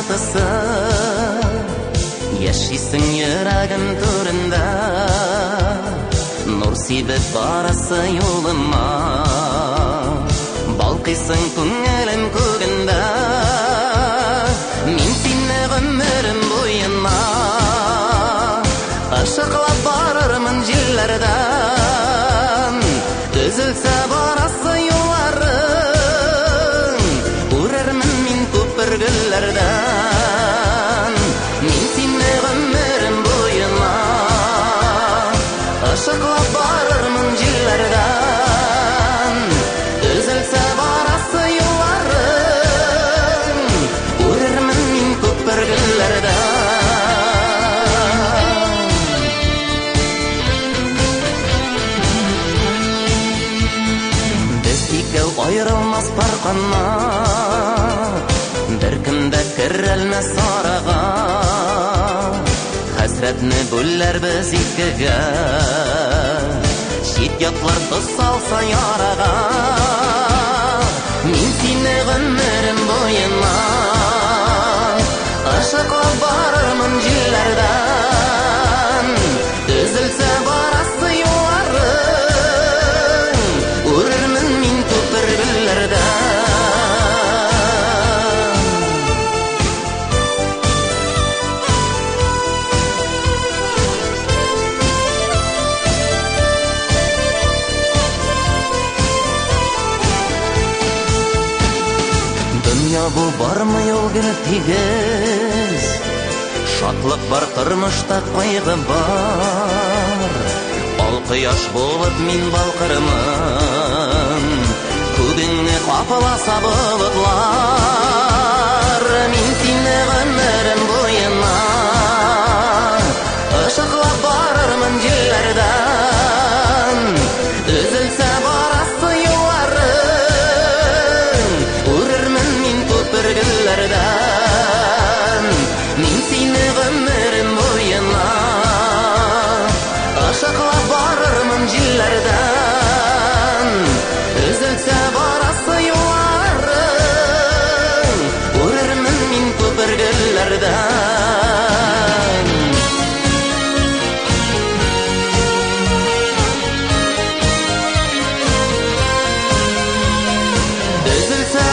яктысы, яшисең йөрәгем түрендә. Нур сибеп барасы юлыма, балкыйсың күңелем күгендә. Мин сине гомерем буена ышыклап барырмын җилләрдән. Төзелсә барасы юлларың, күрермен мин күпер гөлләрдән. Мин сине гомерем буена ышыклап барырмын җилләрдән. Төзелсә барасы юлларың, күрермен мин күпер гөлләрдән. Без икәү аерылмас пар канат, беркем дә керәлмәс арага. Хәсрәтне бүләрбез икегә, чит ятлар тоз салса ярага. Мин сине гомерем буена ышыклап барырмын җилләрдән. Төзелсә барасы юлларың, күрермен мин күпер гөлләрдән. Дөнья бу бармы юл гел тигез, шатлык бар тормышта, кайгы бар. Ал кояш булып мин балкырмын, күгеңне капласа болытлар. Мин сине гомерем буена ышыклап барырмын җилләрдән. Өзелсә барасы юлларың, күрермен мин күпер гөлләрдән. Мин сине гомерем буена ышыклап барырмын җилләрдән. Өзелсә барасы юлларың, күрермен мин күпер гөлләрдән. Өзелсә